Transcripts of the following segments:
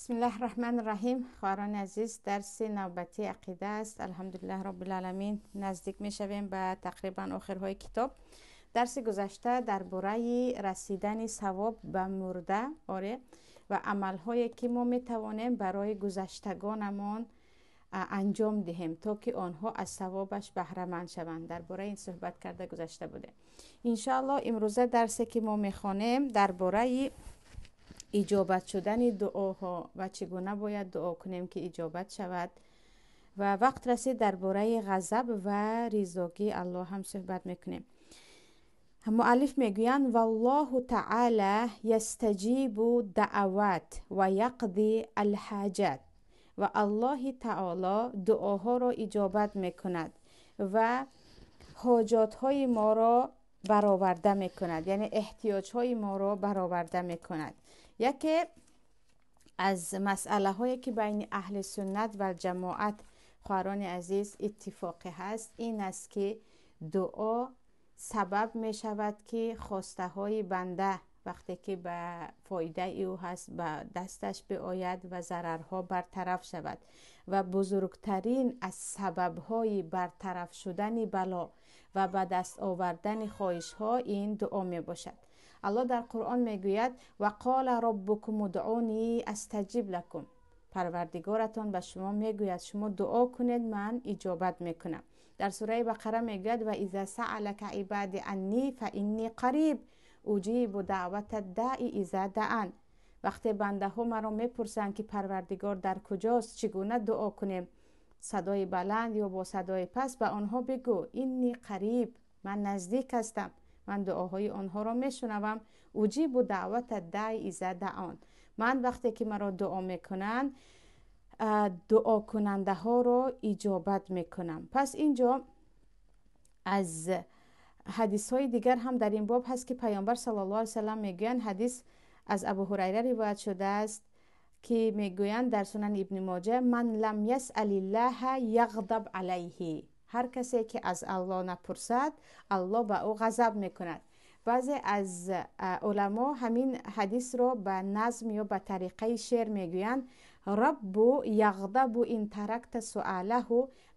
بسم الله الرحمن الرحیم. خواهران عزیز، درس نوبتی عقیده است. الحمدلله رب العالمین. نزدیک میشویم به تقریبا آخرهای کتاب. درس گذشته درباره رسیدن ثواب به مرده، آره، و عملهایی که ما میتوانیم برای گذشتگانمان انجام دهیم تا که آنها از ثوابش بهره مند شوند، درباره این صحبت کرده گذشته بوده. انشاءالله امروزه درسی که ما میخوانیم درباره اجابت شدن دعاها و چگونه باید دعا کنیم که اجابت شود، و وقت رسید درباره غضب و رضاگی الله هم صحبت میکنیم. مؤلف میگویند والله تعالی یستجیب دعوات و یقضی الحاجات، و الله تعالی دعاها را اجابت میکند و حاجات های ما را برآورده میکند، یعنی احتیاج های ما را برآورده میکند. یکی از مسئله هایی که بین اهل سنت و جماعت خواهران عزیز اتفاقی هست این است که دعا سبب می شود که خواسته های بنده وقتی که به فایده او هست به دستش بیاید و ضررها برطرف شود، و بزرگترین از سببهای برطرف شدن بلا و به دست آوردن خواهش ها این دعا می باشد. الله در قرآن میگوید و قال ربکم ادعونی استجیب لکم، پروردگارتان به شما میگوید شما دعا کنید من اجابت میکنم. در سوره بقره میگوید و اذا سألک عبادی عنی فانی قریب اجیب دعوت الداعی اذا دعان. وقتی بنده ها مرا میپرسند که پروردگار در کجاست، چگونه دعا کنیم، صدای بلند یا با صدای پس، به آنها بگو انی قریب، من نزدیک هستم، من دعاهای آنها را میشنوم. اجیب دعوت الداعی اذا دعان، من وقتی که مرا دعا میکنند دعا کننده ها را اجابت میکنم. پس اینجا از حدیث های دیگر هم در این باب هست که پیامبر صلی الله علیه وسلم میگویند، حدیث از ابو هریره روایت شده است که میگویند در سنن ابن ماجه من لم یسأل الله یغضب علیه، هر کسی که از الله نپرسد الله به او غضب میکند. بعضی از علما همین حدیث را به نظم یا به طریقه شعر میگویند رب یغضب ان ترکت سؤاله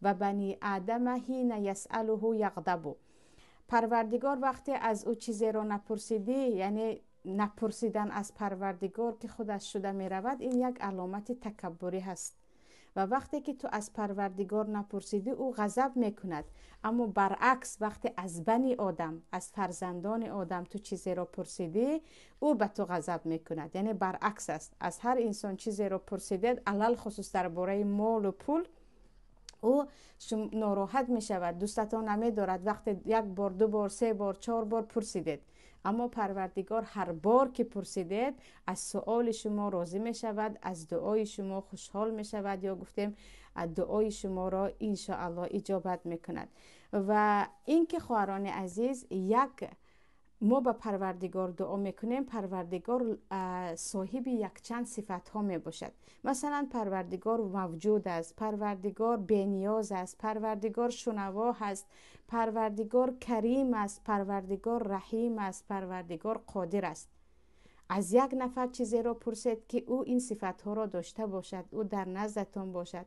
و بنی آدم حین یسأله یغضب. پروردگار وقتی از او چیزی را نپرسیدی، یعنی نپرسیدن از پروردگار که خودش شده میرود، این یک علامت تکبری هست، و وقتی که تو از پروردگار نپرسیدی او غضب میکند. اما برعکس وقتی از بنی آدم، از فرزندان آدم تو چیزی را پرسیدی، او به تو غضب میکند، یعنی برعکس است. از هر انسان چیزی را پرسیدید، علل خصوص درباره مال و پول، او ناراحت میشود، دوستتان نمیدارد وقتی یک بار، دو بار، سه بار، چهار بار پرسیدید. اما پروردگار هر بار که پرسیدید از سؤال شما راضی می شود، از دعای شما خوشحال می شود، یا گفتیم از دعای شما را انشاءالله اجابت می کند. و اینکه خواهران عزیز، یک ما به پروردگار دعا میکنیم، پروردگار صاحب یک چند صفت ها می باشد. مثلا پروردگار موجود است، پروردگار بینیاز است، پروردگار شنوا هست، پروردگار کریم است، پروردگار رحیم است، پروردگار قادر است. از یک نفر چیزی را پرسید که او این صفت ها را داشته باشد، او در نزدتان باشد.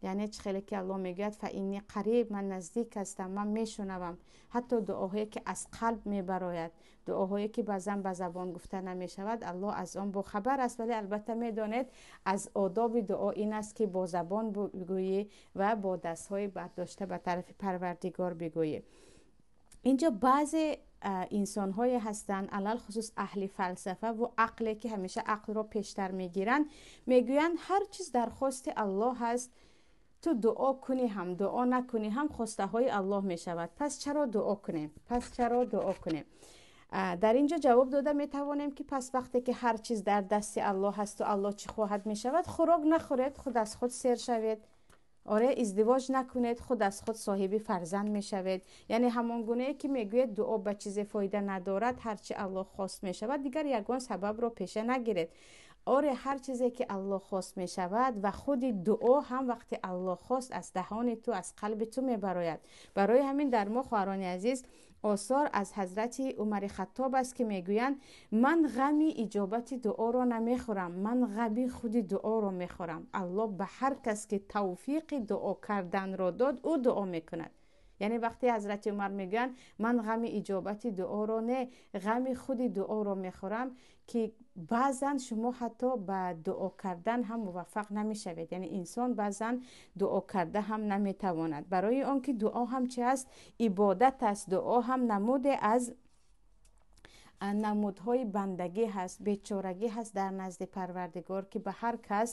یعنی چه خیلی که الله میگوید فانی قریب، من نزدیک هستم، من میشنوم. حتی دعاهایی که از قلب میبراید، دعاهایی که بعضا به زبان گفته نمیشود، الله از آن با خبر است. ولی البته میدانید از آداب دعا این است که با زبان بگویی و با دستهای برداشته به طرف پروردگار بگویی. اینجا بعضی انسان های هستند، علل خصوص اهل فلسفه و عقلی که همیشه عقل را پیشتر میگیرند، میگویند هر چیز درخواست الله هست، تو دعا کنی هم دعا نکنی هم خواسته های الله می شود، پس چرا دعا کنیم؟ پس چرا دعا کنیم؟ در اینجا جواب داده می توانیم که پس وقتی که هر چیز در دست الله هست و الله چی خواهد می شود، خوراک نخورید خود از خود سیر شوید، آره ازدواج نکنید خود از خود صاحب فرزند می شوید. یعنی همان گونه که میگوید دعا به چیز فایده ندارد، هرچی الله خواست می شود، دیگر یگان سبب را پیشه نگیرید. آره هر چیزی که الله خواست می شود و خود دعا هم وقتی الله خواست از دهان تو، از قلب تو می براید. برای همین در ما خواهران عزیز осор аз ҳазрати Умари Хаттоб аст, ки мегӯянд: ман ғами иҷобати дуоро намехӯрам, ман ғами худи дуоро мехӯрам. Аллоҳ ба ҳар кас ки тавфиқи дуо карданро дод, ӯ дуо мекунад. Яъне вақте ҳазрати Умар мегӯянд: ман ғами иҷобати дуоро не, ғами худи дуоро мехӯрам, ки баъзан шумо ҳатто ба дуо кардан ҳам муваффақ намешавед. Яъне инсон баъзан дуо карда ҳам наметавонад, барои он ки дуо ҳам чи аст? Ибодат аст. Дуо ҳам намуде аз намудҳои бандагӣ ҳаст, бечорагӣ ҳаст дар назди Парвардигор, ки ба ҳар кас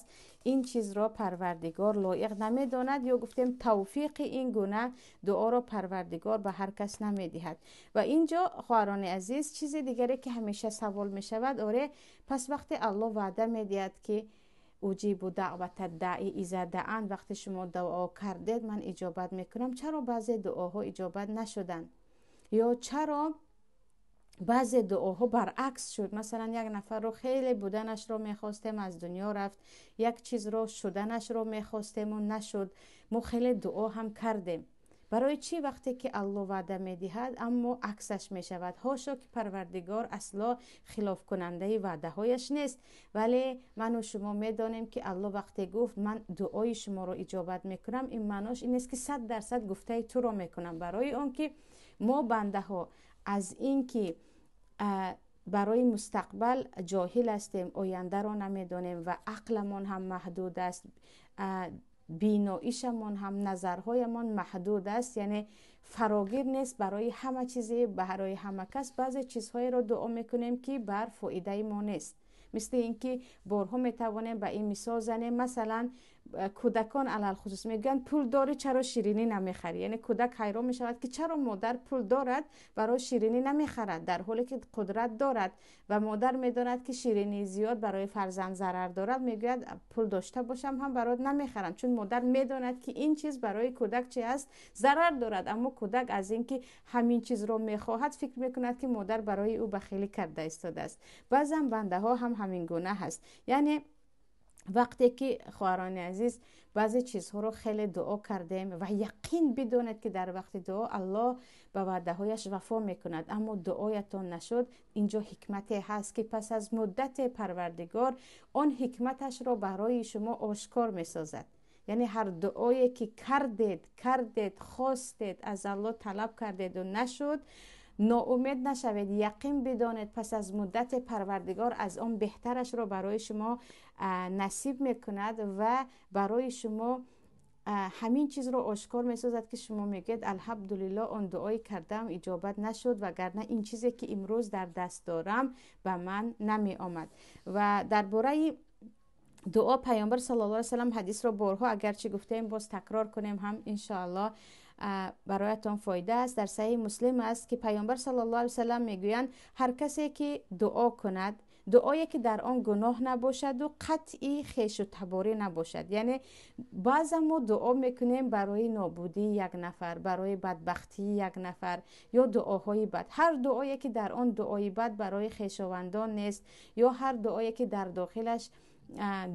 ин чизро Парвардигор лоиқ намедонад, ё гуфтем тавфиқи ин гуна дуоро Парвардигор ба ҳар кас намедиҳад. Ва инҷо, хоҳарони азиз, чизи дигаре ки ҳамеша савол мешавад: оре, пас вақте Аллоҳ ваъда медиҳад, ки уҷибу даъвата даъи иза даъан, вақте шумо дуо кардед, ман иҷобат мекунам, чаро баъзе дуоҳо иҷобат нашуданд? Ё чаро баъзе дуоҳо баръакс шуд? Масалан, як нафарро хеле буданашро мехостем, аз дунё рафт, як чизро шуданашро мехостему нашуд, мо хеле дуо ҳам кардем. Барои чӣ вақте ки Аллоҳ ваъда медиҳад, аммо аксаш мешавад? Ҳошо ки Парвардигор асло хилофкунандаи ваъдаҳояш нест, вале ману шумо медонем, ки Аллоҳ вақте гуфт: ман дуои шуморо иҷобат мекунам, ин маънош ин нест, ки 100% гуфтаи туро мекунам. Барои он ки мо бандаҳо аз ин ки барои мустақбал ҷоҳил ҳастем, ояндаро намедонем ва ақламон ҳам маҳдуд аст, биноишамон ҳам, назарҳоямон маҳдуд аст, яъне фарогир нест барои ҳама чизе, барои ҳама кас. Баъзе чизҳоеро дуо мекунем, ки бар фоидаи мо нест. Мисли ин ки борҳо метавонем ба ин мисол занем: масалан, кӯдакон алалхусус мегӯянд: пул дорӣ, чаро ширинӣ намехарӣ? Яъне кӯдак ҳайрон мешавад, ки чаро модар пул дорад, барои ширинӣ намехарад, дар ҳоле ки қудрат дорад, ва модар медонад, ки ширинии зиёд барои фарзанд зарар дорад. Мегӯяд: пул дошта бошам ҳам барот намехарам, чун модар медонад, ки ин чиз барои кӯдак чи аст? Зарар дорад. Аммо кӯдак аз ин ки ҳамин чизро мехоҳад, фикр мекунад, ки модар барои ӯ бахилӣ карда истодааст. Баъзан бандаҳо ҳам ҳамин гуна ҳаст. Яъне вақте ки, хоҳарони азиз, баъзе чизҳоро хеле дуо кардем ва яқин бидонед, ки дар вақти дуо Аллоҳ ба ваъдаҳояш вафо мекунад, аммо дуоятон нашуд, инҷо ҳикмате ҳаст, ки пас аз муддате Парвардигор он ҳикматашро барои шумо ошкор месозад. Яъне ҳар дуое ки кардед, хостед, аз Аллоҳ талаб кардеду нашуд, ноумед нашавед. Яқин бидонед, пас аз муддате Парвардигор аз он беҳтарашро барои шумо насиб мекунад ва барои шумо ҳамин чизро ошкор месозад, ки шумо мегӯед: алҳамдулилло, он дуое кардам, иҷобат нашуд, вагарна ин чизе ки имрӯз дар даст дорам, ба ман намеомад. Ва дар бораи дуо Паёмбар саллаллоҳу алайҳи васаллам ҳадисро борҳо агарчи гуфтем, боз такрор кунем ҳам, иншоаллоҳ, бароятон фоида аст. Дар Саҳиҳи Муслим аст, ки Паёмбар саллаллоҳу алайҳи васаллам мегӯянд: ҳар касе ки дуо кунад, дуое ки дар он гуноҳ набошаду қатъи хешу таборӣ набошад. Яъне баъзан мо дуо мекунем барои нобудии як нафар, барои бадбахтии як нафар ё дуоҳои бад. Ҳар дуое ки дар он дуои бад барои хешовандон нест ё ҳар дуое ки дар дохилаш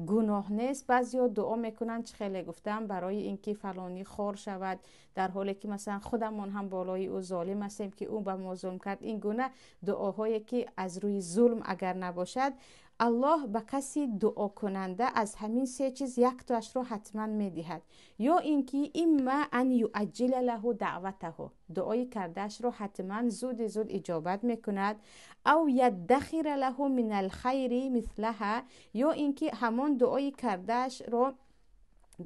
гуноҳ нест. Баъзеҳо дуо мекунанд, чӣ хеле гуфтам, барои ин ки фалонӣ хор шавад, дар ҳоле ки масалан худамон ҳам болои ӯ золим ҳастем, ки ӯ ба мо зулм кард. Ин гуна дуоҳое ки аз рӯи зулм агар набошад, Аллоҳ ба каси дуокунанда аз ҳамин се чиз яктоашро ҳатман медиҳад. Ё ин ки имма ан юаҷҷила лаҳу даъватаҳу, дуои кардаашро ҳатман зуди зуд иҷобат мекунад, ав яддахира лаҳу мин алхайри мислаҳа, ё ин ки ҳамон дуои кардаашро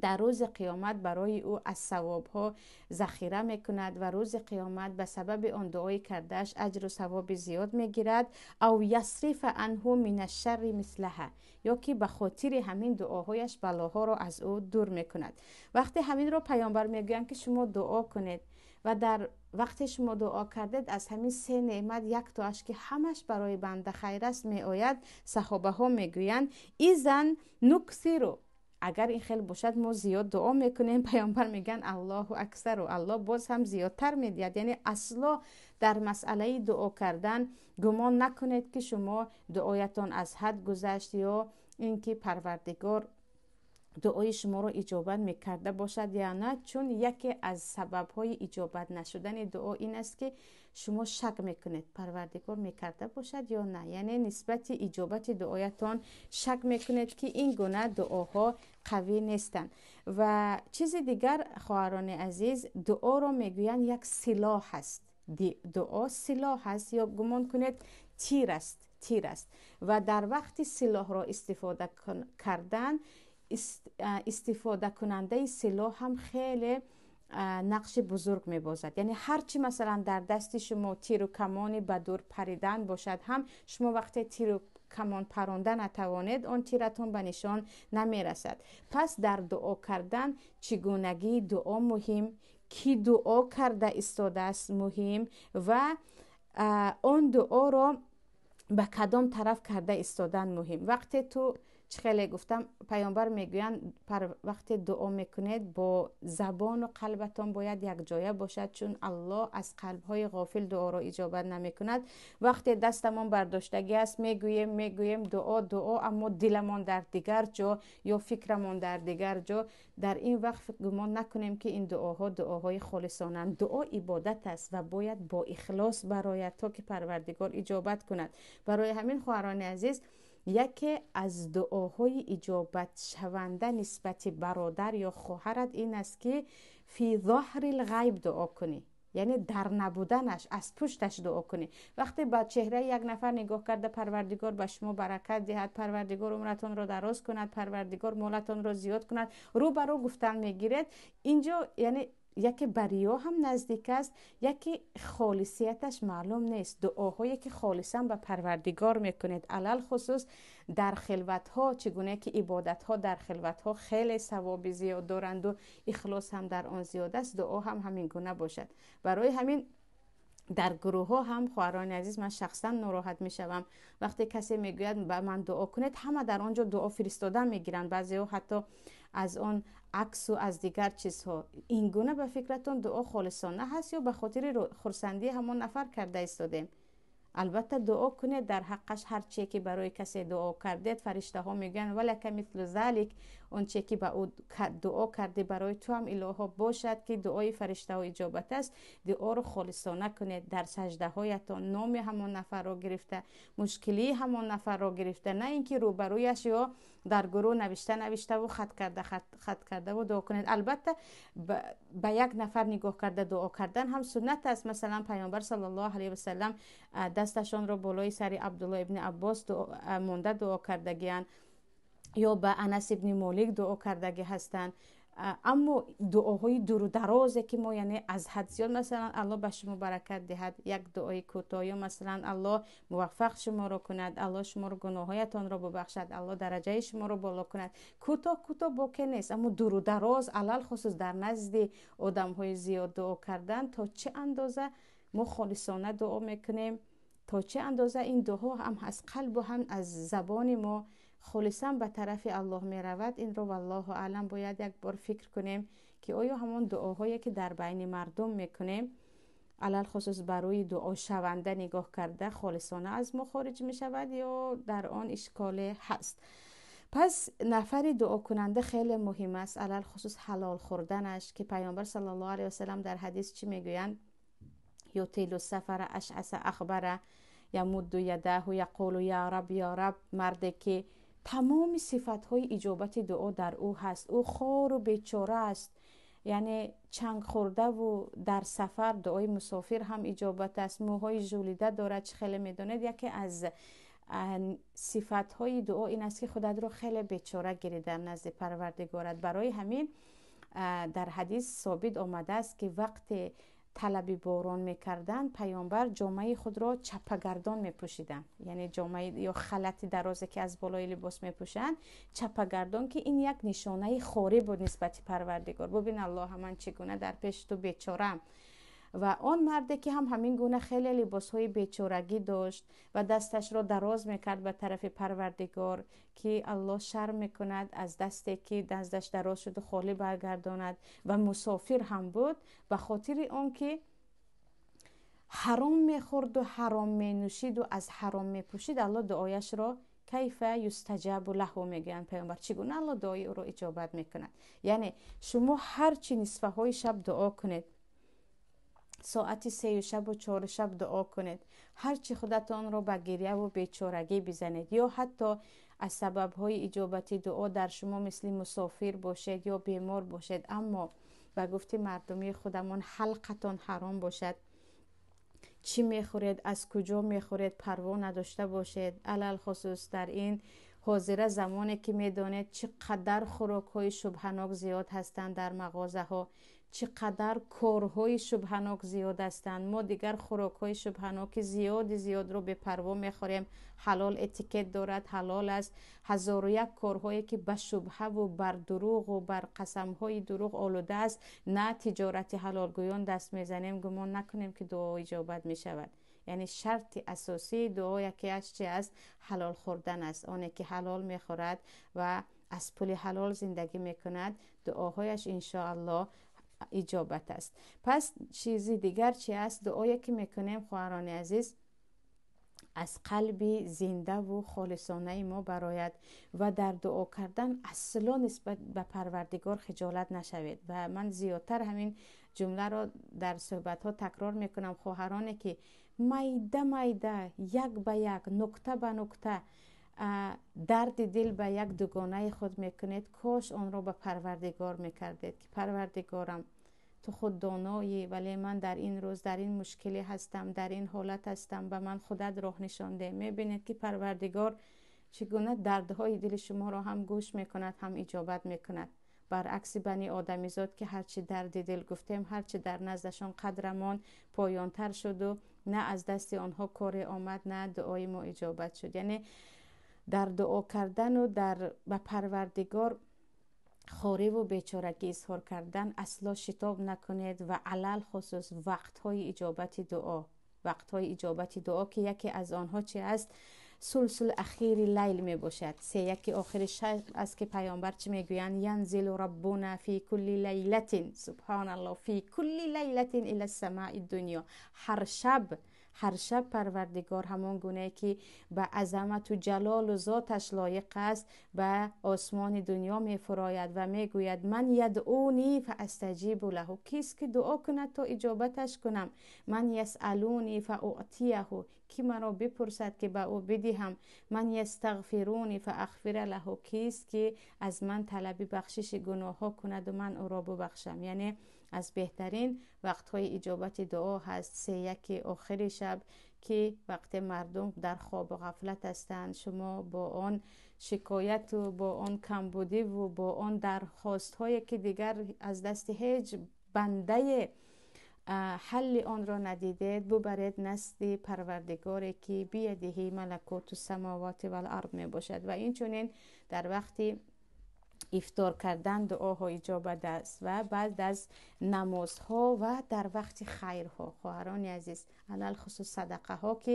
дар рӯзи қиёмат барои ӯ аз савобҳо захира мекунад ва рӯзи қиёмат ба сабаби он дуои кардааш аҷру савоби зиёд мегирад, ав ясрифа анҳу мин ашшарри мислаҳа, ё ки ба хотири ҳамин дуоҳояш балоҳоро аз ӯ дур мекунад. Вақте ҳаминро Паёмбар мегӯянд, ки шумо дуо кунед ва дар вақте шумо дуо кардед, аз ҳамин се неъмат яктоаш, ки ҳамаш барои банда хайр аст, меояд, саҳобаҳо мегӯянд: изан нуксиру, агар ин хел бошад, мо зиёд дуо мекунем. Паёмбар мегӯянд: аллоҳу аксару, Аллоҳ боз ҳам зиёдтар медиҳад. Яъне асло дар масъалаи дуо кардан гумон накунед, ки шумо дуоятон аз ҳад гузашт ё ин ки Парвардигор Дуои шуморо иҷобат мекарда бошад ё на, чун яке аз сабабҳои иҷобат нашудани дуо ин аст, ки шумо шак мекунед, Парвардигор мекарда бошад ё на, яъне нисбати иҷобати дуоятон шак мекунед, ки ин гуна дуоҳо қавӣ нестанд. Ва чизи дигар, хоҳарони азиз, дуоро мегӯянд, як силоҳ аст. Дуо силоҳ аст ё гумон кунед, тир аст, тир аст. Ва дар вақти силоҳро истифода кардан, истифодакунандаи силоҳ ҳам хеле нақши бузург мебозад. Яъне ҳарчи, масалан, дар дасти шумо тиру камони ба дур паридан бошад ҳам, шумо вақте тиру камон паронда натавонед, он тиратон ба нишон намерасад. Пас дар дуо кардан чигунагии дуо муҳим, ки дуо карда истодааст муҳим ва он дуоро ба кадом тараф карда истодан муҳим. Вақте ту, чӣ хеле гуфтам, паёмбар мегӯянд, вақте дуо мекунед, бо забону қалбатон бояд якҷоя бошад, чун Аллоҳ аз қалбҳои ғофил дуоро иҷобат намекунад. Вақте дастамон бардоштагӣ аст, мегӯем, мегӯем, дуо, дуо, аммо диламон дар дигар ҷо ё фикрамон дар дигар ҷо, дар ин вақт гумон накунем, ки ин дуоҳо дуоҳои холисонанд. Дуо ибодат аст ва бояд бо ихлос барояд, то ки Парвардигор иҷобат кунад. Барои ҳамин, хоҳарони азиз, яке аз дуоҳои иҷобатшаванда нисбати бародар ё хоҳарат ин аст, ки фи зоҳри лғайб дуо кунӣ, яъне дар набуданаш, аз пушташ дуо кунӣ. Вақте ба чеҳраи як нафар нигоҳ карда, Парвардигор ба шумо баракат диҳад, Парвардигор умратонро дароз кунад, Парвардигор молатонро зиёд кунад, рӯ ба рӯ гуфтан мегиред, инҷо яъне яке ба риё ҳам наздик аст, яке холисияташ маълум нест. Дуоҳое ки холисан ба Парвардигор мекунед, алалхусус дар хилватҳо, чӣ гуна ки ибодатҳо дар хилватҳо хеле савоби зиёд доранду ихлос ҳам дар он зиёд аст, дуо ҳам ҳамин гуна бошад. Барои ҳамин дар гурӯҳҳо ҳам, хоҳарони азиз, ман шахсан нороҳат мешавам, вақте касе мегӯяд, ба ман дуо кунед, ҳама дар он ҷо дуо фиристодан мегиранд, баъзеҳо ҳатто аз он аксу аз дигар чизҳо. Ин гуна ба фикратон дуо холисона ҳаст ё ба хотири хурсандии ҳамон нафар карда истодем? Албатта, дуо кунед дар ҳаққаш. Ҳар чие ки барои касе дуо кардед, фариштаҳо мегӯянд, валака мислу залик, он чие ки ба ӯ дуо кардӣ, барои ту ҳам илоҳо бошад, ки дуои фариштаҳо иҷобат аст. Дуоро холисона кунед дар саждаҳоятон, номи ҳамон нафарро гирифта, мушкилии ҳамон нафарро гирифта, на ин ки рӯбарӯяш ё дар гурӯҳ навишта навиштаву хат карда хат кардаву дуо кунед. Албатта, ба як нафар нигоҳ карда дуо кардан ҳам суннат аст. Масалан, паёмбар саллаллоҳу алайҳи васалам дасташонро болои сари Абдулло ибни Аббос монда дуо кардагианд ё ба Анас ибни Молик дуо кардагӣ ҳастанд. Аммо дуоҳои дуру дарозе ки мо, яъне аз ҳад зиёд, масалан, Аллоҳ ба шумо баракат диҳад, як дуои кӯтоҳ, ё масалан, Аллоҳ муваффақ шуморо кунад, Аллоҳ шуморо гуноҳҳоятонро бубахшад, Аллоҳ дараҷаи шуморо боло кунад, кӯтоҳ кӯтоҳ боке нест. Аммо дуру дароз, алалхусус дар назди одамҳои зиёд дуо кардан, то чӣ андоза мо холисона дуо мекунем, то чӣ андоза ин дуо ҳам аз қалбу ҳам аз забони мо холисан ба тарафи Аллоҳ меравад, инро, валлоҳу аълам, бояд як бор фикр кунем, ки оё ҳамон дуоҳое ки дар байни мардум мекунем, алалхусус ба рӯи дуошаванда нигоҳ карда, холисона аз мо хориҷ мешавад ё дар он ишколе ҳаст. Пас нафари дуокунанда хеле муҳим аст, алалхусус ҳалол хӯрданаш, ки паёмбар саллаллоҳу алайҳи васалам дар ҳадис чӣ мегӯянд? Ютилу сафара ашъаса ахбара ямудду ядаҳу яқулу я раб, я раб. Марде ки тамоми сифатҳои иҷобати дуо дар ӯ ҳаст, ӯ хору бечора аст, яъне чангхӯрдаву дар сафар, дуои мусофир ҳам иҷобат аст, мӯҳои жӯлида дорад. Чӣ хеле медонед, яке аз сифатҳои дуо ин аст, ки худатро хеле бечора гирӣ дар назди Парвардигорат. Барои ҳамин дар ҳадис собит омадааст, ки вақте талаби борон мекарданд, паёмбар ҷомаи худро чаппагардон мепӯшиданд, яъне ҷомаи ё халати дарозе ки аз болои либос мепӯшанд, чаппагардон, ки ин як нишонаи хорӣ буд нисбати Парвардигор. Бубин, Аллоҳ, ман чӣ гуна дар пеши ту бечораам. Ва он марде ки ҳам ҳамин гуна хеле либосҳои бечорагӣ дошт ва дасташро дароз мекард ба тарафи Парвардигор, ки Аллоҳ шарм мекунад аз дасте ки дасташ дароз шуду холӣ баргардонад, ва мусофир ҳам буд, ба хотири он ки ҳаром мехӯрду ҳаром менӯшиду аз ҳаром мепӯшид, Аллоҳ дуояшро Кайфа юстаҷабу лаҳу, мегӯянд паёмбар, чӣ гуна Аллоҳ дуои ӯро иҷобат мекунад? Яъне шумо ҳарчи нисфаҳои шаб дуо кунед, соати 3 шабу 4 шаб дуо кунед, ҳарчи худатонро ба гиряву бечорагӣ бизанед, ё ҳатто аз сабабҳои иҷобати дуо дар шумо мисли мусофир бошед ё бемор бошед, аммо ба гуфти мардумии худамон ҳалқатон ҳаром бошад, чӣ мехӯред, аз куҷо мехӯред, парво надошта бошед. Алалхусус дар ин ҳозира замоне ки медонед чӣ қадар хӯрокҳои шубҳанок зиёд ҳастанд дар мағозаҳо, чӣ қадар корҳои шубҳанок зиёд ҳастанд. Мо дигар хӯрокҳои шубҳаноки зиёди зиёдро бепарво мехӯрем. Ҳалол этикет дорад, ҳалол аст. 1001 корҳое ки ба шубҳаву бар дурӯғу бар қасамҳои дурӯғ олуда аст, на тиҷорати ҳалолгӯён даст мезанем, гумон накунем ки дуо иҷобат мешавад. Яъне шарти асосии дуо якеаш чи аст? Ҳалол хӯрдан аст. Оне ки ҳалол мехӯрад ва аз пули ҳалол зиндагӣ мекунад, дуоҳояш иншоаллоҳ иҷобат аст. Пас чизи дигар чи аст? Дуое ки мекунем, хоҳарони азиз, аз қалби зиндаву холисонаи мо барояд ва дар дуо кардан асло нисбат ба Парвардигор хиҷолат нашавед. Ва ман зиёдтар ҳамин ҷумларо дар суҳбатҳо такрор мекунам. Хоҳароне ки майда майда, як ба як, нукта ба нукта дарди дил ба як дугонаи худ мекунед, кош онро ба Парвардигор мекардед, ки Парвардигорам, ту худ доноӣ, вале ман дар ин рӯз дар ин мушкилӣ ҳастам, дар ин ҳолат ҳастам, ба ман худат роҳ нишон деҳ. Мебинед ки Парвардигор чӣ гуна дардҳои дили шуморо ҳам гӯш мекунад, ҳам иҷобат мекунад. Баръакси бани одамизод ки ҳарчи дарди дил гуфтем, ҳарчи дар наздашон қадрамон поёнтар шуду на аз дасти онҳо коре омад, на дуои мо иҷобат шуд. Яъне дар дуо кардану дар ба Парвардигор хориву бечорагӣ изҳор кардан асло шитоб накунед ва алалхусус вақтҳои иҷобати дуо, вақтҳои иҷобати дуо ки яке аз онҳо чи аст? Сулсул ахири лайл мебошад. Сеяки охири шаб аст ки паёмбар чӣ мегӯянд? Янзилу раббуна фи кулли лайлатин, субҳаналлоҳ, фи кулли лайлатин ила самаи дунё. Ҳар шаб, ҳар шаб Парвардигор ҳамон гунае ки ба азамату ҷалолу зоташ лоиқ аст, ба осмони дунё мефурояд ва мегӯяд: ман ядъуни фаастаҷибу лаҳу, кист ки дуо кунад то иҷобаташ кунам? Ман ясъалуни фаутияҳу, ки маро бипурсад ки ба ӯ бидиҳам? Ман ястағфируни фаағфира лаҳу, кист ки аз ман талаби бахшиши гуноҳҳо кунаду ман ӯро бубахшам? Яъне аз беҳтарин вақтҳои иҷобати дуо ҳаст сеяки охири шаб, ки вақте мардум дар хобу ғафлат ҳастанд, шумо бо он шикояту бо он камбудиву бо он дархостҳое ки дигар аз дасти ҳеҷ бандае ҳалли онро надидед, бубаред назди Парвардигоре ки биядиҳи малакуту самавати вал ард мебошад. Ва инчунин дар вақти ифтор кардан дуоҳо иҷобат аст ва баъд аз намозҳо ва дар вақти хайрҳо. Хоҳарони азиз, алалхусус садақаҳо ки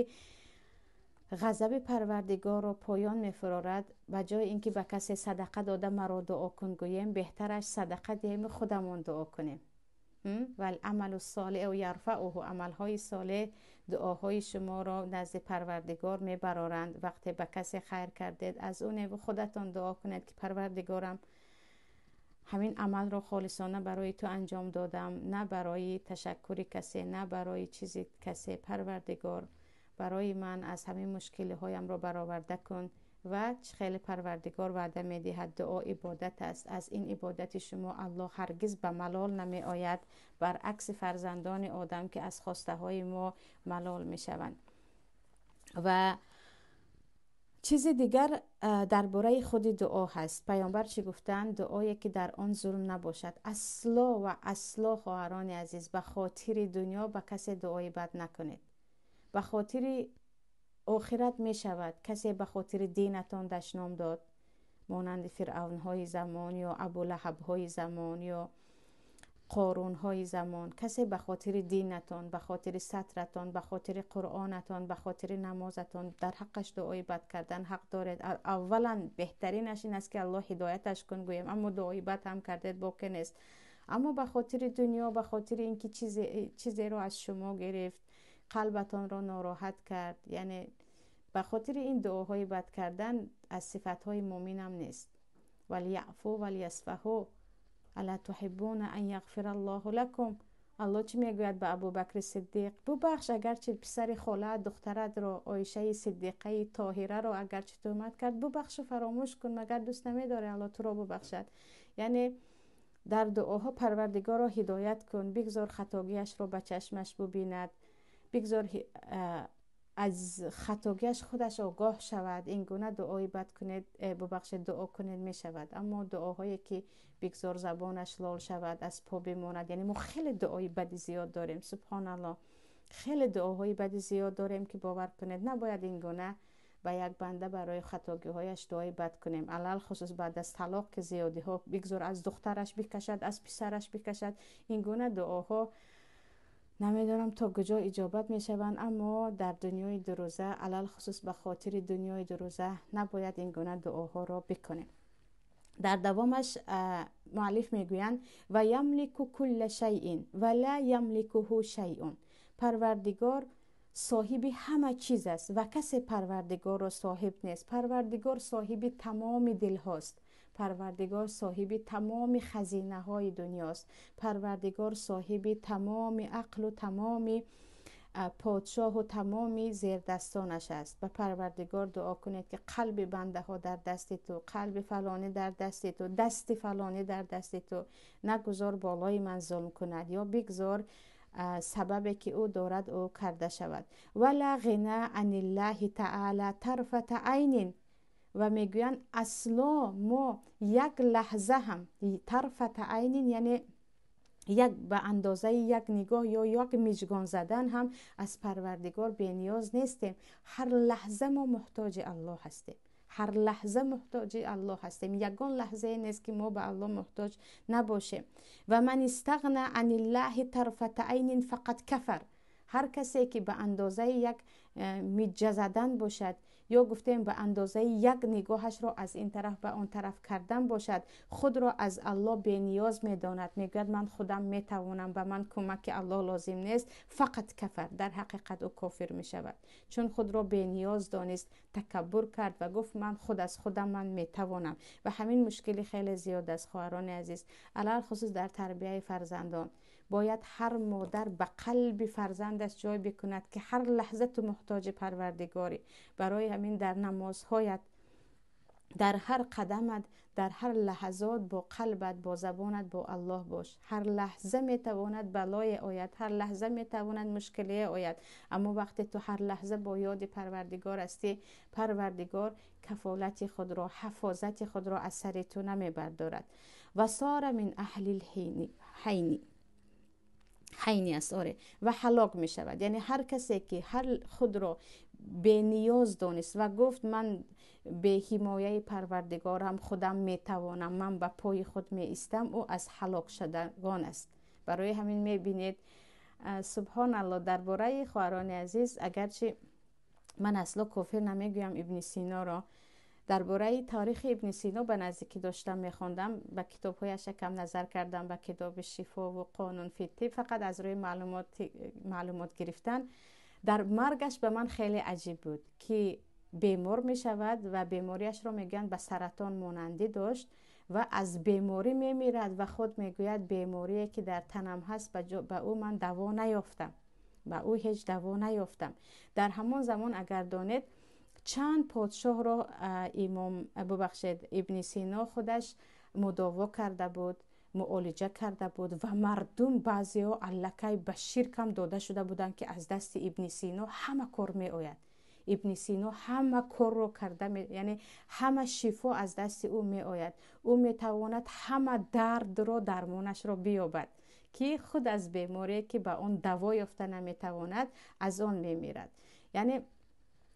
ғазаби Парвардигорро поён мефурорад, ба ҷои ин ки ба касе садақа дода маро дуо кун гӯем, беҳтараш садақа диҳем худамон дуо кунем. Вал-амалу солиҳу ярфаъуҳу, амалҳои солеҳ дуоҳои шуморо назди Парвардигор мебароранд. Вақте ба касе хайр кардед, аз ӯ неву худатон дуо кунед ки Парвардигорам, ҳамин амалро холисона барои ту анҷом додам, на барои ташаккури касе, на барои чизи касе. Парвардигор, барои ман аз ҳамин мушкилиҳоямро бароварда кун. Ва чӣ хеле Парвардигор ваъда медиҳад, дуо ибодат аст. Аз ин ибодати шумо Аллоҳ ҳаргиз ба малол намеояд, баръакси фарзандони одам ки аз хостаҳои мо малол мешаванд. Ва чизи дигар дар бораи худи дуо ҳаст. Паёмбар чӣ гуфтанд? Дуое ки дар он зулм набошад. Асло ва асло, хоҳарони азиз, ба хотири дунё ба касе дуои бад накунед. Ба хотири охират мешавад. Касе ба хотири динатон дашном дод, монанди фиръавнҳои замон ё абулаҳабҳои замон ё қорунҳои замон, касе ба хотири динатон, ба хотири сатратон, ба хотири қуръонатон, ба хотири намозатон дар ҳаққаш дуои бад кардан ҳақ доред. Аввалан беҳтаринаш ин аст ки Аллоҳ ҳидояташ кун гӯем, аммо дуои бад ҳам кардед боке нест. Аммо ба хотири дунё, ба хотири ин ки чизеро аз шумо гирифт, қалбатонро нороҳат кард, яъне Ба хотири ин дуоҳои бад кардан аз сифатҳои муъминам нест. Валияъфу валиясфаҳу ала туҳиббуна ан яғфира Аллоҳу лакум. Аллоҳ чӣ мегӯяд ба Абубакри Сиддиқ? Бубахш агарчи писари холаат духтаратро, Оишаи Сиддиқаи Тоҳираро агарчи туҳмат кард, бубахшу фаромӯш кун, магар дӯст намедорӣ Аллоҳ туро бубахшад? Яъне дар дуоҳо Парвардигорро ҳидоят кун, бигзор хатогиашро ба чашмаш бубинад, бигзор аз хатогиаш худаш огоҳ шавад. Ин гуна дуои бад кунед, бубахшед, дуо кунед мешавад. Аммо дуоҳое ки бигзор забонаш лол шавад, аз по бимонад, яъне мо хеле дуои бади зиёд дорем, субҳоналлоҳ, хеле дуоҳои бади зиёд дорем ки бовар кунед набояд ин гуна ба як банда барои хатогиҳояш дуои бад кунем. Алалхусус баъд аз талоқ ки зиёдиҳо бигзор аз духтараш бикашад, аз писараш бикашад. Ин гуна дуоҳо намедонам то куҷо иҷобат мешаванд, аммо дар дунёи дурӯза, алалхусус ба хотири дунёи дурӯза набояд ин гуна дуоҳоро бикунем. Дар давомаш муаллиф мегӯянд: ва ямлику кулла шайъин ва ла ямликуҳу шайъун. Парвардигор соҳиби ҳама чиз аст ва касе Парвардигорро соҳиб нест. Парвардигор соҳиби тамоми дилҳост. Парвардигор соҳиби тамоми хазинаҳои дунёст. Парвардигор соҳиби тамоми ақлу тамоми подшоҳу тамоми зердастонаш аст. Ба Парвардигор дуо кунед ки қалби бандаҳо дар дасти ту, қалби фалонӣ дар дасти ту, дасти фалонӣ дар дасти ту, нагузор болои ман зулм кунад ё бигзор сабабе ки ӯ дорад ӯ карда шавад. Ва ла ғина аниллаҳи таала тарфата айнин. Ва мегӯянд асло мо як лаҳза ҳам тарфата айнин, яъне як ба андозаи як нигоҳ ё як миҷгон задан ҳам аз Парвардигор бениёз нестем. Ҳар лаҳза мо муҳтоҷи Аллоҳ ҳастем. Ҳар лаҳза муҳтоҷи Аллоҳ ҳастем. Ягон лаҳзае нест ки мо ба Аллоҳ муҳтоҷ набошем. Ва ман истағна аниллаҳи тарфата айнин фақат кафар. Ҳар касе ки ба андозаи як миҷа задан бошад ё гуфтем ба андозаи як нигоҳашро аз ин тараф ба он тараф кардан бошад, худро аз Аллоҳ бениёз медонад, мегӯяд ман худам метавонам, ба ман кӯмаки Аллоҳ лозим нест, фақат кафар, дар ҳақиқат ӯ кофир мешавад, чун худро бениёз донист, такаббур кард ва гуфт ман худ аз худам ман метавонам. Ва ҳамин мушкили хеле зиёд аст, хоҳарони азиз, алалхусус дар тарбияи фарзандон. Бояд ҳар модар ба қалби фарзандаш ҷой бикунад ки ҳар лаҳза ту муҳтоҷи Парвардигорӣ. Барои ҳамин дар намозҳоят, дар ҳар қадамат, дар ҳар лаҳзот бо қалбат, бо забонат бо Аллоҳ бош. Ҳар лаҳза метавонад балое ояд, ҳар лаҳза метавонад мушкилие ояд, аммо вақте ту ҳар лаҳза бо ёди Парвардигор ҳастӣ, Парвардигор кафолати худро, ҳифозати худро аз сари ту намебардорад. Ва сора мин аҳли лҳайни, ҳайни аст, оре, ва ҳалок мешавад. Яъне ҳар касе ки ҳар худро бениёз донист ва гуфт ман бе ҳимояи Парвардигорам худам метавонам, ман ба пои худ меистам, ӯ аз ҳалокшудагон аст. Барои ҳамин мебинед, субҳоналлоҳ, дар бораи хоҳарони азиз, агарчи ман асло кофир намегӯям Ибни Синоро, дар бораи таърихи Ибни Сино ба наздикӣ доштам мехондам, ба китобҳояш якам назар кардам, ба китоби Шифову Қонун фи тиб, фақат аз рӯи маълумот гирифтан. Дар маргаш ба ман хеле аҷиб буд ки бемор мешавад ва бемориашро мегӯянд ба саратон монандӣ дошт ва аз беморӣ мемирад ва худ мегӯяд беморие ки дар танам ҳаст ба ӯ ман даво наёфтам, ба ӯ ҳеҷ даво наёфтам. Дар ҳамон замон агар донед чанд подшоҳро имом, бубахшед, Ибни Сино худаш мудово карда буд, муолиҷа карда буд ва мардум баъзеҳо аллакай ба ширкам дода шуда буданд ки аз дасти Ибни Сино ҳама кор меояд. Ибни Сино ҳама корро карда, яъне ҳама шифо аз дасти ӯ меояд. Ӯ метавонад ҳама дардро дармонашро биёбад ки худ аз беморие ки ба он даво ёфта наметавонад аз он мемирад. Яъне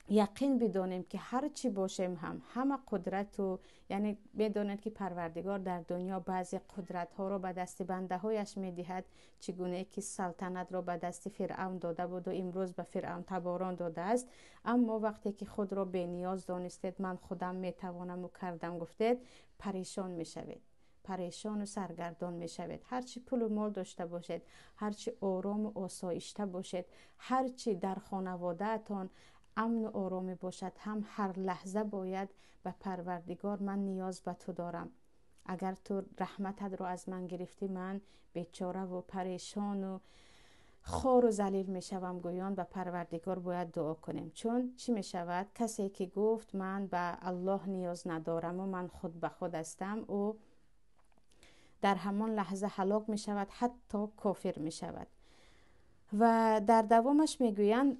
яқин бидонем ки ҳар чӣ бошем ҳам ҳама қудрату, яъне медонед ки Парвардигор дар дунё баъзе қудратҳоро ба дасти бандаҳояш медиҳад, чӣ гуне ки салтанатро ба дасти Фиръавн дода буду имрӯз ба Фиръавн таборон додааст. Аммо вақте ки худро бениёз донистед, ман худам метавонаму кардам гуфтед, парешон мешавед, парешону саргардон мешавед. Ҳарчи пулу мол дошта бошед, ҳарчи орому осоишта бошед, ҳарчи дар хонаводаатон амну оромӣ бошад ҳам ҳар лаҳза бояд ба Парвардигор ман ниёз ба ту дорам. Агар ту раҳмататро аз ман гирифтӣ, ман бечораву парешону хору залил мешавам гӯён ба Парвардигор бояд дуо кунем. Чун чӣ мешавад? Касе ки гуфт ман ба Аллоҳ ниёз надораму ман худ ба худ ҳастам, ӯ дар ҳамон лаҳза ҳалок мешавад, ҳатто кофир мешавад. Ва дар давомаш мегӯянд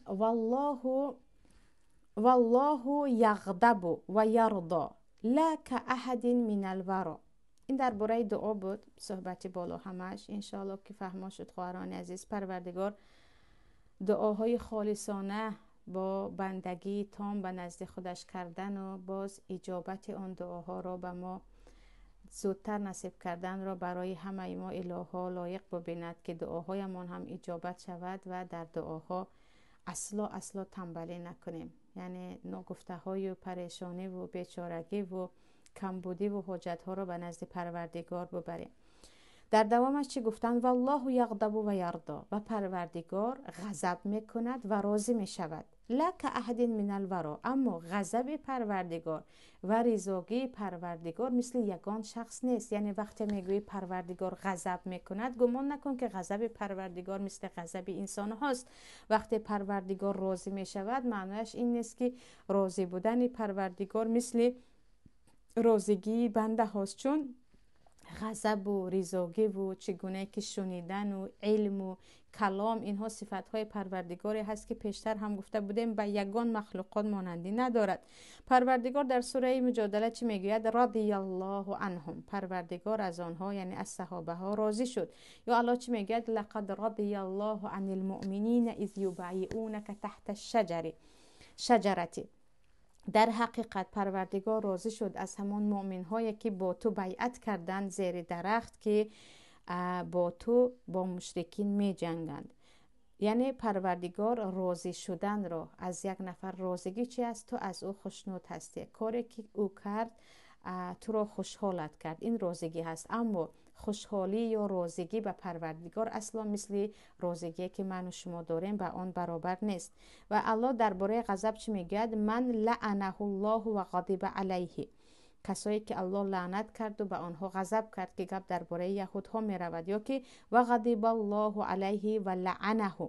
валлоҳу яғдабу ва ярдо ла ка аҳадин минал варо. Ин дар бораи дуо буд суҳбати боло ҳамаш. Иншоалло ки фаҳмо шуд хоҳарони азиз. Парвардигор дуоҳои холисона бо бандагии том ба назди худаш кардану боз иҷобати он дуоҳоро ба мо зудтар насиб карданро барои ҳамаи мо илоҳо лоиқ бубинад, ки дуоҳоямон ҳам иҷобат шавад ва дар дуоҳо асло асло танбалӣ накунем. Яъне ногуфтаҳою парешониву бечорагиву камбудиву ҳоҷатҳоро ба назди Парвардигор бубарем. Дар давомаш чӣ гуфтанд? Валлоҳу яғдабу ва ярдо. Ва Парвардигор ғазаб мекунад ва розӣ мешавад. Ла ка аҳадин минал варо. Аммо ғазаби Парвардигор ва ризогии Парвардигор мисли ягон шахс нест. Яъне вақте мегӯӣ Парвардигор ғазаб мекунад, гумон накун ки ғазаби Парвардигор мисли ғазаби инсонҳост. Вақте Парвардигор розӣ мешавад, маънояш ин нест ки розӣ будани Парвардигор мисли розигии бандаҳост, чун ғазабу ризогиву чӣ гуна ки шунидану илму калом, инҳо сифатҳои Парвардигоре ҳаст ки пештар ҳам гуфта будем ба ягон махлуқот монандӣ надорад. Парвардигор дар сураи Муҷодала чӣ мегӯяд? Радияллоҳу анҳум. Парвардигор аз онҳо, яъне аз саҳобаҳо розӣ шуд. Ё Аллоҳ чӣ мегӯяд? Лақад радияллоҳу анил муъминина из юбайиунака таҳта шаҷарати. Дар ҳақиқат Парвардигор розӣ шуд аз ҳамон муъминҳое ки бо ту байъат карданд зери дарахт, ки бо ту бо мушрикин меҷанганд. Яъне Парвардигор розӣ шуданро аз як нафар, розигӣ чи аст? Ту аз ӯ хушнуд ҳастӣ, коре ки ӯ кард туро хушҳолат кард, ин розигӣ ҳаст. Аммо хушҳолӣ ё розигӣ ба Парвардигор асло мисли розигие ки ману шумо дорем ба он баробар нест. Ва Аллоҳ дар бораи ғазаб чӣ мегӯяд? Ман лаъанаҳу ллоҳу ва ғадиба алайҳи. Касое ки Аллоҳ лаънат карду ба онҳо ғазаб кард, ки гап дар бораи яҳудҳо меравад, ё ки ва ғадиба ллоҳу алайҳи ва лаъанаҳу.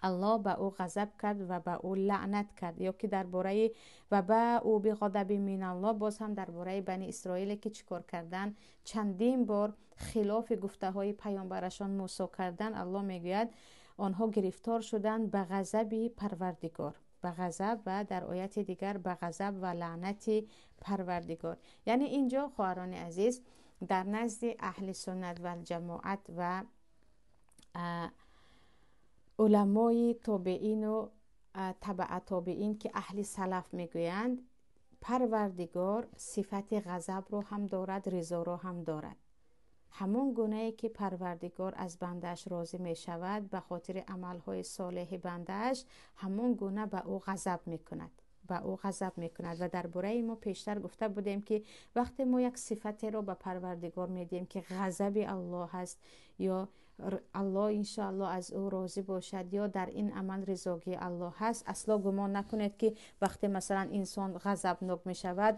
Аллоҳ ба ӯ ғазаб кард ва ба ӯ лаънат кард. Ё ки дар бораи ва баъу биғадаби миналлоҳ, боз ҳам дар бораи Бани Исроиле ки чӣ кор кардан, чандин бор хилофи гуфтаҳои паёмбарашон Мусо кардан, Аллоҳ мегӯяд онҳо гирифтор шуданд ба ғазаби Парвардигор, ба ғазаб, ва дар ояти дигар ба ғазаб ва лаънати Парвардигор. Яъне инҷо хоҳарони азиз дар назди аҳли суннат валҷамоат ва уламои тобеину табаа тобеин ки аҳли салаф мегӯянд, Парвардигор сифати ғазабро ҳам дорад, ризоро ҳам дорад. Ҳамон гунае ки Парвардигор аз бандааш розӣ мешавад ба хотири амалҳои солеҳи бандааш, ҳамон гуна ба ӯ ғазаб мекунад, ба ӯ ғазаб мекунад. Ва дар бораи мо пештар гуфта будем ки вақте мо як сифатеро ба Парвардигор медиҳем ки ғазаби Аллоҳ аст, ё Аллоҳ иншоаллоҳ аз ӯ розӣ бошад, ё дар ин амал ризогии Аллоҳ ҳаст, асло гумон накунед ки вақте масалан инсон ғазабнок мешавад,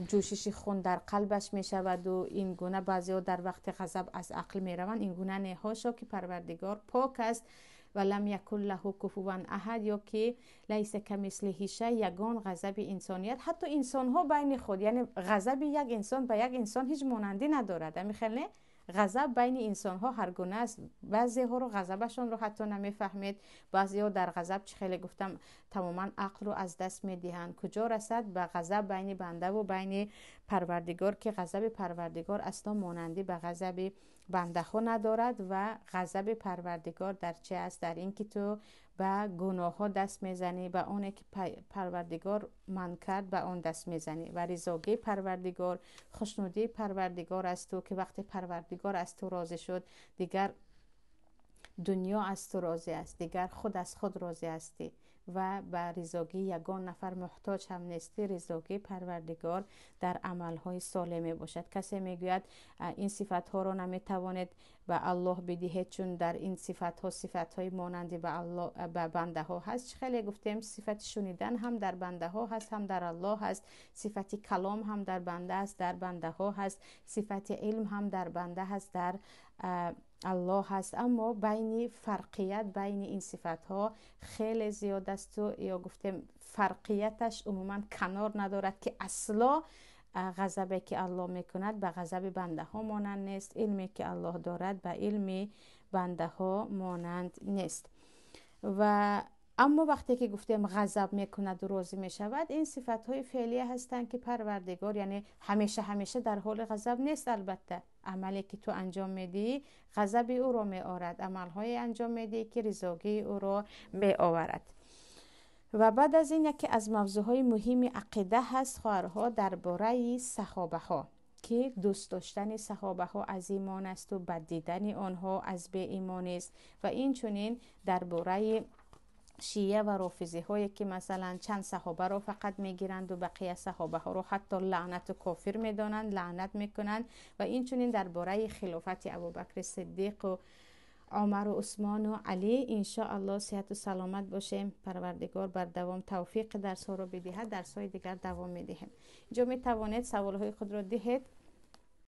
ҷӯшиши хун дар қалбаш мешаваду ин гуна баъзеҳо дар вақти ғазаб аз ақл мераванд. Ин гуна не, ҳошо ки Парвардигор пок аст ва лам якун лаҳу куфуван аҳад, ё ки лайса камислиҳи шай, ягон ғазаби инсоният, ҳатто инсонҳо байни худ, яъне ғазаби як инсон ба як инсон ҳеҷ монандӣ надорад. Ҳамин хел не? Ғазаб байни инсонҳо ҳар гуна аст. Баъзеҳоро ғазабашонро ҳатто намефаҳмед, баъзеҳо дар ғазаб, чӣ хеле гуфтам, тамоман ақлро аз даст медиҳанд. Куҷо расад ба ғазаб байни бандаву байни Парвардигор, ки ғазаби Парвардигор асло монандӣ ба ғазаби бандаҳо надорад. Ва ғазаби Парвардигор дар чи аст? Дар ин ки ту ба гуноҳҳо даст мезанӣ, ба оне ки Парвардигор манъ кард ба он даст мезанӣ. Ва ризогии Парвардигор, хушнудии Парвардигор аз ту, ки вақте Парвардигор аз ту розӣ шуд, дигар дунё аз ту розӣ аст, дигар худ аз худ розӣ ҳастӣ. ва ба ризогии ягон нафар муҳтоҷ ҳам нестӣ. Ризогии Парвардигор дар амалҳои солеҳ мебошад. Касе мегӯяд, ин сифатҳоро наметавонед ба Аллоҳ бидиҳед, чун дар ин сифатҳо сифатҳои монанди ба Аллоҳ, ба бандаҳо ҳаст. Хеле гуфтем, сифати шунидан ҳам дар бандаҳо ҳаст, ҳам дар Аллоҳ ҳаст. Сифати калом ҳам дар банда аст, дар бандаҳо ҳаст. Сифати илм ҳам дар банда ҳаст, дар Аллоҳ ҳаст. Аммо байни фарқият байни ин сифатҳо хеле зиёд асту ё гуфтем, фарқияташ умуман канор надорад, ки асло ғазабе ки Аллоҳ мекунад, ба ғазаби бандаҳо монанд нест, илме ки Аллоҳ дорад, ба илми бандаҳо монанд нест. Ва аммо вақте ки гуфтем, ғазаб мекунаду розӣ мешавад, ин сифатҳои феълия ҳастанд, ки Парвардигор, яъне ҳамеша ҳамеша дар ҳоли ғазаб нест. Албатта, амале ки ту анҷом медиҳӣ, ғазаби ӯро меорад, амалҳое анҷом медиҳӣ, ки ризогии ӯро меоварад. Ва баъд аз ин яке аз мавзӯъҳои муҳими ақида ҳаст, хоҳарҳо, дар бораи саҳобаҳо, ки дӯст доштани саҳобаҳо аз имон асту бад дидани онҳо аз беимонист. Ва инчунин дар бораи шия ва рофизиҳое, ки масалан чанд саҳобаро фақат мегиранду бақия саҳобаҳоро ҳатто лаънату кофир медонанд, лаънат мекунанд. Ва инчунин дар бораи хилофати Абубакри Сиддиқу Омару Усмону Алӣ. Иншоаллоҳ, сиҳату саломат бошем, Парвардигор бар давом тавфиқи дарсҳоро бидиҳад, дарсҳои дигар давом медиҳем. Инҷо метавонед саволҳои худро диҳед.